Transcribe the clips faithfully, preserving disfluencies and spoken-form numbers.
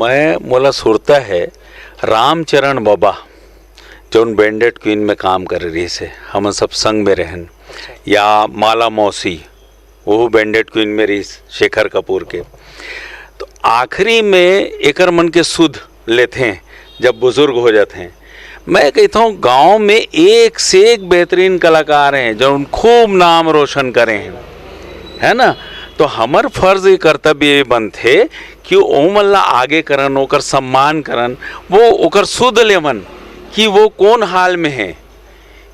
मैं, मोला सुरता है, रामचरण बबा, जौन बैंडेड क्वीन में काम करे रहिस हे, हमन सब संग में रहन, या माला मौसी, वो बैंडेड क्वीन में रहिस शेखर कपूर के। तो आखिरी में एकर मन के सुध लेथे जब बुजुर्ग हो जाथे। मैं कहता हूँ, गांव में एक से एक बेहतरीन कलाकार हैं, जो खूब नाम रोशन करे हैं, है ना? तो हमर फर्ज, ये कर्तव्य ये बनथे कि ओमन ला आगे करन, ओकर सम्मान करन, वो ओकर सुध लेवन कि वो कौन हाल में है।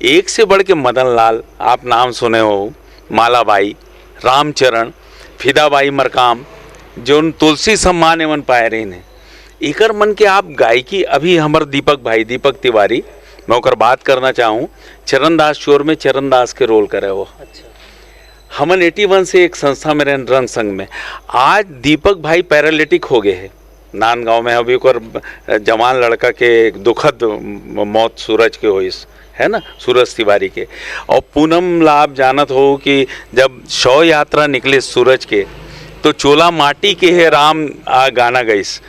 एक से बढ़ के मदन लाल, आप नाम सुने हो, माला बाई, रामचरण, फिदा बाई मरकाम, जोन तुलसी सम्मान एमन पाए रहिन हे। एकर मन के आप गायकी, अभी हमर दीपक भाई, दीपक तिवारी, मैं ओकर बात करना चाहूँ, चरण दास चोर में चरण दास के रोल करे हो। हमन एटी वन से एक संस्था में रहन, रंग संघ में। आज दीपक भाई पैरालिटिक हो गए हैं, नांदगांव में अभी ओकर जवान लड़का के एक दुखद मौत सूरज के होइस, है ना, सूरज तिवारी के। और पूनम ला आप जानत हो कि जब शव यात्रा निकले सूरज के, तो चोला माटी के हे राम आ गाना गइस।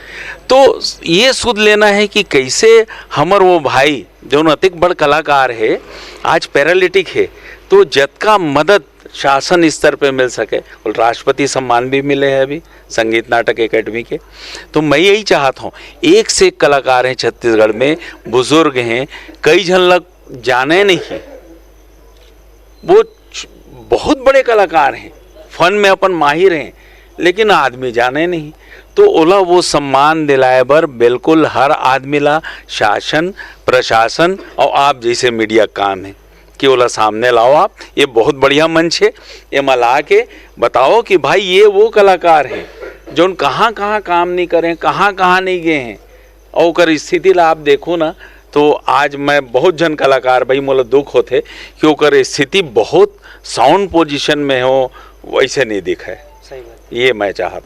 तो ये सुध लेना है कि कैसे हमर वो भाई, जो अतिक बड़ कलाकार है, आज पैरालिटिक है, तो जतका मदद शासन स्तर पे मिल सके, और राष्ट्रपति सम्मान भी मिले हैं अभी संगीत नाटक एकेडमी के। तो मैं यही चाहता हूँ, एक से एक कलाकार हैं छत्तीसगढ़ में, बुजुर्ग हैं, कई झन लग जाने नहीं, वो च-, बहुत बड़े कलाकार हैं, फन में अपन माहिर हैं, लेकिन आदमी जाने नहीं। तो ओला वो सम्मान दिलाए बर बिल्कुल हर आदमी ला, शासन, प्रशासन और आप जैसे मीडिया काम है कि ओला सामने लाओ आप। ये बहुत बढ़िया मंच है, एमा ला के बताओ कि भाई, ये वो कलाकार हैं, जोन कहाँ-कहाँ काम नहीं करे, कहाँ-कहाँ नहीं गए हैं, और ओकर स्थिति ला आप देखो ना, तो आज मैं बहुत झन कलाकार भाई, मोला दुख होथे कि ओकर स्थिति बहुत साउंड पोजीशन में हो, वैसे नहीं दिखे। सही बात। ये मैं चाहत